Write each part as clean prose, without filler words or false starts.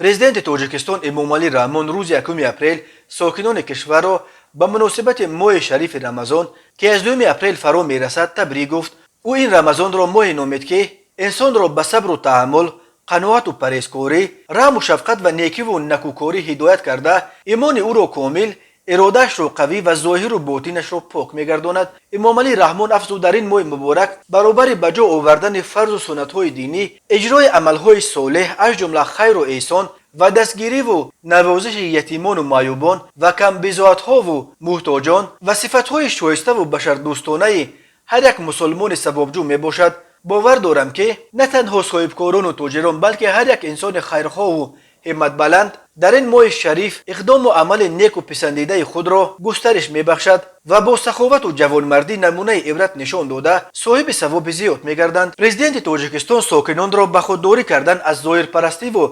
Президенти Тоҷикистон Эмомалӣ Раҳмон рӯзи 1 апрел сокинони кишварро ба муносибати моҳи шарифи Рамазон, ки аз 2 апрел фаро мерасад, табрик гуфт. Ӯ ин Рамазонро моҳе номид, ки инсонро ба сабру таҳаммул, қаноату парҳезкорӣ, раҳму шафқат ва некиву накӯкорӣ ҳидоят карда, имони ӯро комил, иродаашро қавӣ ва зоҳиру ботинашро пок мегардонад. Эмомалӣ Раҳмон афзуд, дар ин моҳи муборак баробари ба ҷо овардани фарзу суннатҳои динӣ, иҷрои амалҳои солеҳ, аз ҷумла хайру эҳсон ва дастгириву навозиши ятимону маъюбон ва камбизоатҳову муҳтоҷон ва сифатҳои шоиставу башардӯстонаи ҳар як мусулмони савобҷӯ мебошад. Бовар дорам, ки на танҳо соҳибкорону тоҷирон, балки ҳар як инсони хайрхоҳу ҳимматбаланд дар ин моҳи шариф иқдому амали неку писандидаи худро густариш мебахшад ва бо саховату ҷавонмардӣ намунаи ибрат нишон дода, соҳиби савоби зиёд мегарданд. Президенти Тоҷикистон сокинонро ба худдорӣ кардан аз зоҳирпарастиву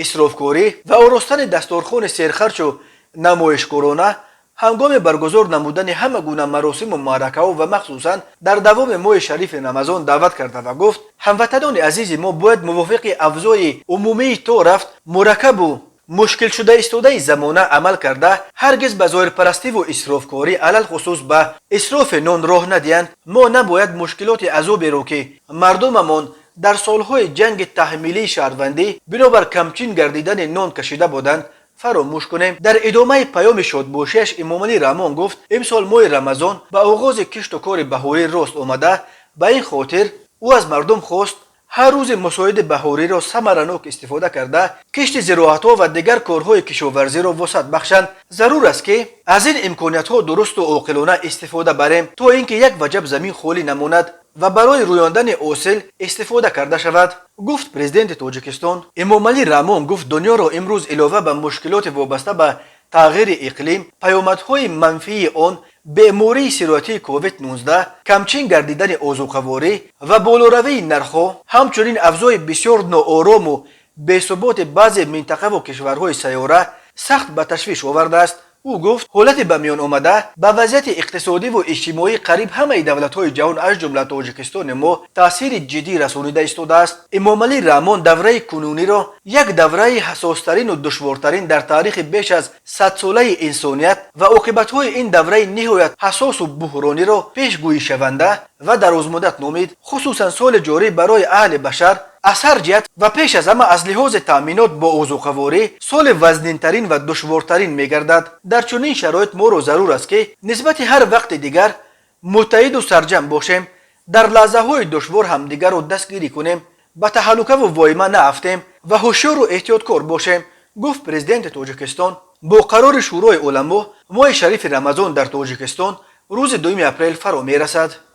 исрофкорӣ ва оростани дастархони серхарчу намоишкорона ҳангоми баргузор намудани ҳама гуна маросиму маъракаҳо ва махсусан дар давоми моҳи шарифи Рамазон даъват карда ва гуфт: ҳамватанони азизи мо бояд мувофиқи авзои умумии то рафт мураккабу мушкилшуда истодаи замона амал карда, ҳаргиз ба зоҳирпарастиву исрофкорӣ, алалхусус ба исрофи нон роҳ надиҳанд. Мо набояд мушкилоти азоберо, ки мардумамон дар солҳои ҷанги таҳмилии шаҳрвандӣ бинобар камчин гардидани нон кашида буданд, фаромӯш кунем. Дар идомаи паёми шодбошиаш Эмомалӣ Раҳмон гуфт, имсол моҳи Рамазон ба оғози кишту кори баҳорӣ рост омада, ба ин хотир ӯ аз мардум хост, ҳар рӯзи мусоиди баҳориро самаранок истифода карда, кишти зироатҳо ва дигар корҳои кишоварзиро вусъат бахшанд. Зарур аст, ки аз ин имкониятҳо дурусту оқилона истифода барем, то ин ки як ваҷаб замин холӣ намонад ва барои рӯёндани ҳосил истифода карда шавад, гуфт президенти Тоҷикистон. Эмомалӣ Раҳмон гуфт, дунёро имрӯз илова ба мушкилоти вобаста ба тағйири иқлим, паёмадҳои манфии он, бемории сироятии COVID-19, камчин гардидани озуқаворӣ ва болоравии нархҳо, ҳамчунин авзои бисёр ноорому бесуботи баъзе минтақаву кишварҳои сайёра сахт ба ташвиш овардааст. Ӯ гуфт, ҳолати ба миён омада ба вазъияти иқтисодиву иҷтимоии қариб ҳамаи давлатҳои ҷаҳон, аз ҷумла Тоҷикистони мо, таъсири ҷиддӣ расонида истодааст. Эмомалӣ Раҳмон давраи кунуниро як давраи ҳассостарину душвортарин дар таърихи беш аз садсолаи инсоният ва оқибатҳои ин давраи ниҳоят ҳассосу буҳрониро пешгӯишаванда ва дарозмуддат номид. Хусусан соли ҷорӣ барои аҳли башар аз ҳар ҷиҳат ва пеш аз ҳама аз лиҳози таъминот бо озуқаворӣ соли вазнинтарин ва душвортарин мегардад. Дар чунин шароит моро зарур аст, ки нисбати ҳар вақти дигар муттаҳиду сарҷамъ бошем, дар лаҳзаҳои душвор ҳамдигарро дастгирӣ кунем, ба таҳаллукаву воима наафтем ва ҳушёру эҳтиёткор бошем, гуфт президенти Тоҷикистон. Бо қарори Шӯрои уламо моҳи шарифи Рамазон дар Тоҷикистон рӯзи 2 апрел фаро мерасад.